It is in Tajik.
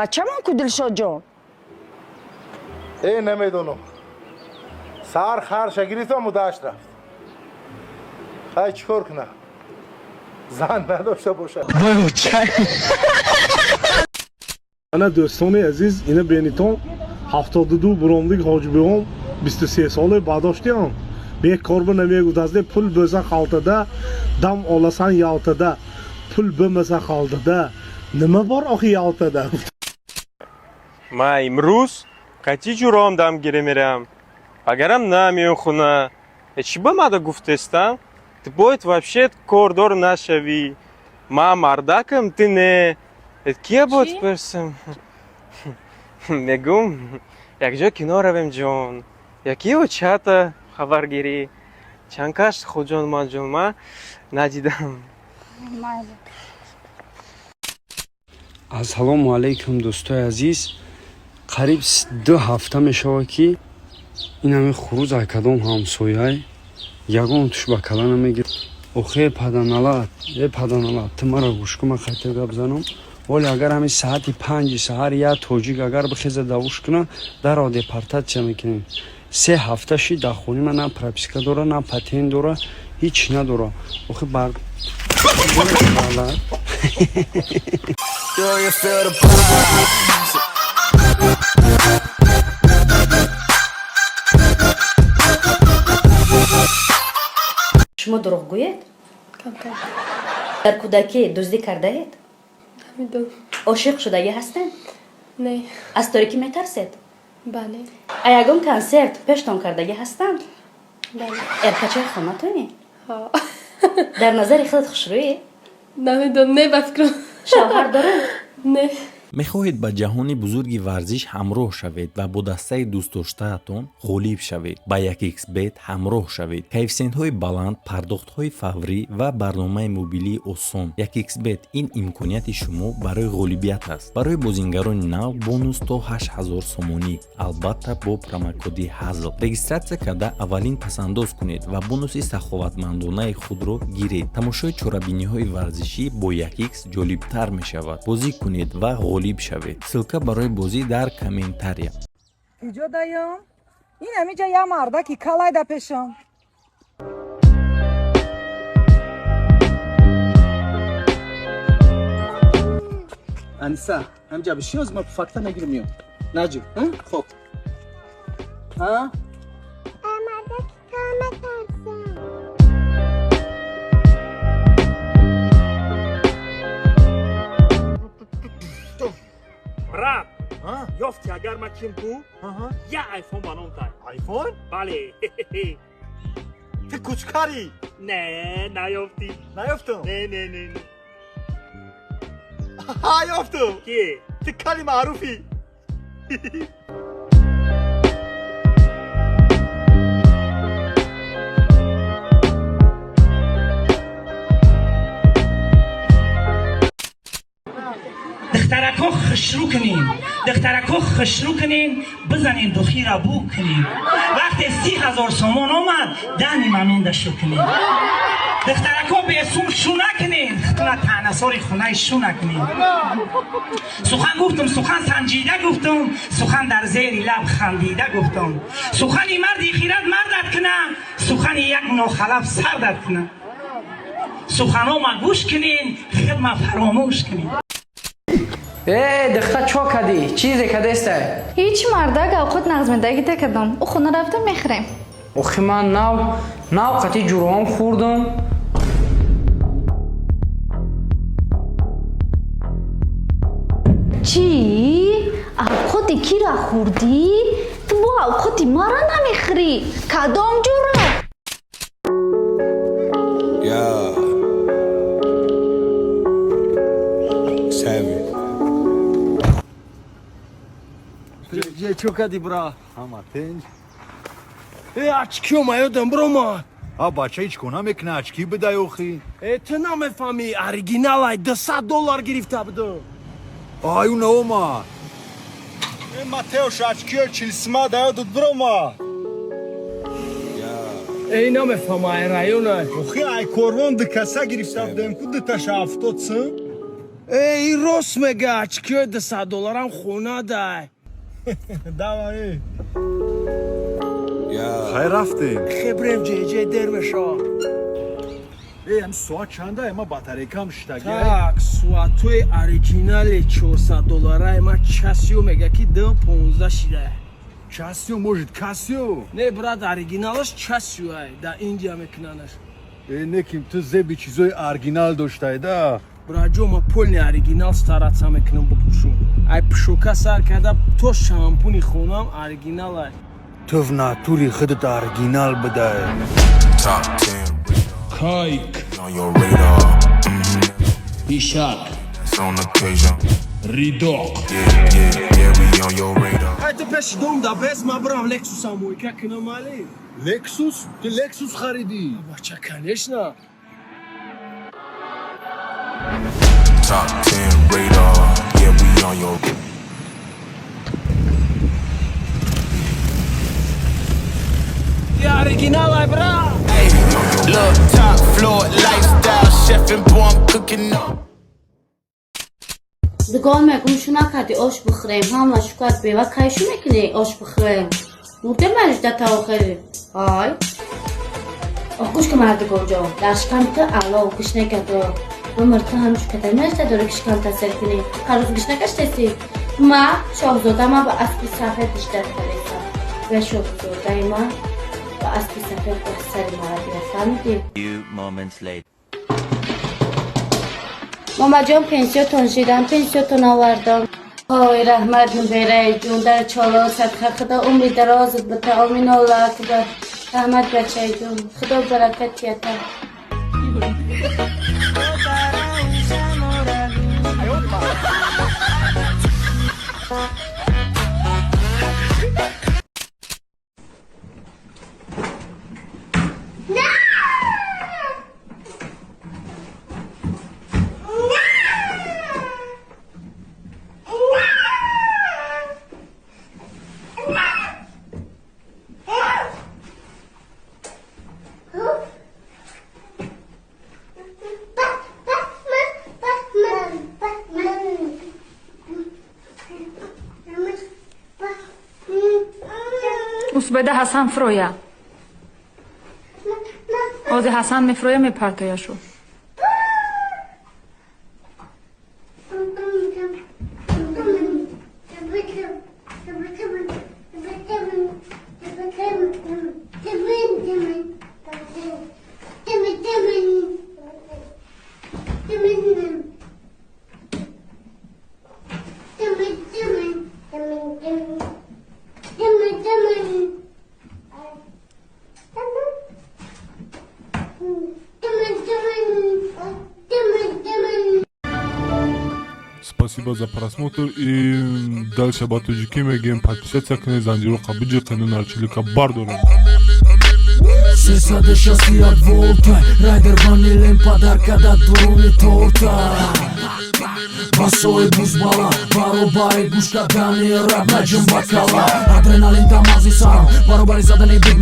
Бачамон ку, Дилшодҷон. Э, намедонам, сар харша гирифтаму дашт рафт. Хай, чӣ кор кунам, зан надошта бошад. Ана, дӯстони азиз, ина бенитон, 72 буромдик ҳоҷибиҳом, 23 сола бардоштиам, бекорба намегузазде. Пул бӯса халтада, дам оласан Ялтада, пул бӯмаса халтада, nima bor oxi Ялтада? Ман имрӯз қатъи ҷуром дам гире мерам. Агарам намеён хона. Э, чӣ ба мада гуфтестам? Ту бояд вообще кордор нашавӣ. Ман мардакам, ты не. Э, кия бояд Чӣ? пурсам? Мегум, якҷо кино равем, ҷон. Яки очата хабаргирӣ. Чанд каш хуҷон маҷон ма надидам. Майли. Ассалому алайкум, дӯстои азиз. Қариб 2 ҳафта мешавад, ки ин ҳамин хуруз ай кадом ҳамсояй ягон туш ба кала намегир. Охе, паданалат, э паданалат, ту мара гӯш кун, ман қайта гап занам. Оле агар ҳамин саати 5-и саҳар як тоҷик агар бихеза давуш куна, дарро депортатсия мекунем. 3 ҳафта шид, дар хони ман на прописка дора, на патент дора, ҳеҷ надора. Охе, бар. Do you feel the vibes? Шумо дурӯғгӯед? Камтар. Дар кӯдакӣ дуздӣ кардаед? Намедонам. Ошиқ шудагӣ ҳастед? Не. Аз торикӣ метарсед? Бале. А ягон консерт пештон кардагӣ ҳастанд? Бале. Эркачаи хонатонӣ? Ҳа. Дар назари худат хушрӯӣ? Намедонам, не, ба фикрам. Шавҳар дорем? Не. Мехоҳед ба ҷаҳони бузурги варзиш ҳамроҳ шавед ва бо дастаи дӯстдоштаатон ғолиб шавед? Ба 1xBet ҳамроҳ шавед. Коэффисиентҳои баланд, пардохтҳои фаврӣ ва барномаи мобилии осон. 1xBet ин имконияти шумо барои ғолибият аст. Барои бозингарони нав бонус то 8000 сомонӣ, албатта бо промокоди ҳазл. Регистратсия карда, аввалин пасандоз кунед ва бонуси саховатмандонаи худро гиред. Тамошои чорабиниҳои варзишӣ бо 1x ҷолибтар мешавад. Бозӣ кунед ва ғолиб шавед. Ссылка барои бозӣ дар комментария. Иҷо даём, ин ҳамиҷа як мардаки калай да пешам. Аниса, ҳамҷа бишин, ҳозир ман факта мегирим, миём. Наҷиб, хоб. А? Мардаки кала метарсам. Брат, ёфти, агар ман ким ку, я айфон ба ном тай. Айфон? Бале. Ту кучкарӣ. Не, наёфтӣ. Наёфтум. Не, не, не, не. Ёфтум. Ки? Ту кали маъруфӣ. Духтарако, хушрӯ кунем, духтарако, хушрӯ кунем, бизанем духира, бу кунем. Вақте 30 000 сомон омад, дани маминда шу кунем. Духтарако, бесум шу накунем, хутуна таънасори хонаи шу накунем. Сухан гуфтум, сухан санҷида гуфтум, сухан дар зери лаб хандида гуфтум. Сухани марди хират мардат куна, сухани як нохалаф сардат куна. Суханома гӯш кунем, хидма фаромӯш кунем. Э, духта, чо кадӣ? Чизе кадестай? Ҳеҷ, мардак, авқот нағзмедагӣ кардам. Ӯ хона рафта мехӯрем. Охи, ман нав нав қати ҷуром хӯрдам. Чӣ? Авқоти кира хӯрдӣ? Ту бо авқоти мара намехӯрӣ? Кадом ҷура? Yeah. It's heavy. Чо кади, бра? Ҳама тинҷ. Э, очки омаёдам, брома. А бача ҳеҷ кор намекуна, очки бидай охи. Э, ту намефаҳмӣ, оригиналай, 200 доллар гирифта будам. Ай, ӯ наомад. Э, Матеош, очкиё чилсима даёдут, брома. Эй, намефаҳма, ай района. Охи, ай корвон ду каса гирифта будем ку, дуташа 70 сум. Эй, рост мега, очкиҳои 200 долларам хона дай. Давай. Хайр, рафтем. Хебрем, ҷеҷе дер мешава. Эй, ҳами соат чанда? Ма батарейкам шитаги. Так, соатҳои оригинали 400 доллараи ма Часио мега, ки 2:15 шида. Часио, может, Касио? Не, брат, оригиналаш Часио ай, да Индия мекунанаш. Э, неким ту зеби чизои оригинал доштай да. Браҷо, ма полный оригинал стараться мекунам бипӯшум. Ай пӯшока сар карда то шампуни хонам оригинал ай. Ту в натуре худат оригинал бидай. Top 10 Кайк. on your radar. Ишак. It's on occasion. Ридок. Yeah, we on your radar. Ай, ту пеши дом да бес, ма бирам Лексусам мойка кунам, али. Лексус? Ту Лексус харидӣ? Бача, конечно. Top 10 radar. Yeah, we on your. Я оригинал ай, бра. Look, top floor lifestyle, chef and boy, I'm cooking up. Дугон мегум, шу накарди, ош бихӯрем. Ҳама шукат бева, кай шу мекунӣ, ош бихӯрем? Мурдем ажда та охири. Ай, ох, гӯш ка, мара, дугонҷон, дар шиками ту алов гӯш накардо. Умр ту ҳам шуката нажда дорӣ, ки шикам тасир кунӣ. Ҳаррӯз гӯш накаштеси. Ма шоҳзода, ма ба аспи сафед иштат кардесам ва шоҳзодаи ма ба аспи сафед ба сари мара бия, фаҳмидӣ? Few moments later. Мамаҷон, пенсиятон шидам, пенсиятон овардам. Ой, раҳмат, набераи ҷон, дар чоло садқа, худо умри дарозат бита, омин, Аллоҳ акбар. Раҳмат, бачаи ҷон, худо баракат тията. Усбеда Ҳасан фуроя. Ози Ҳасан мефуроя, мепартояшу. Спасибо за просмотр и дальше ба тоҷикӣ мегӯем: подписаться кунед, занҷироқа биҷиқену нарчилика бардорем. 361 волта, райдер ванилем подарка да дуруни торта. Басои бузбала, баробари гӯш кардани рап, наҷум ба кала. Адреналин дар мағзи сарам, баробари задани бит.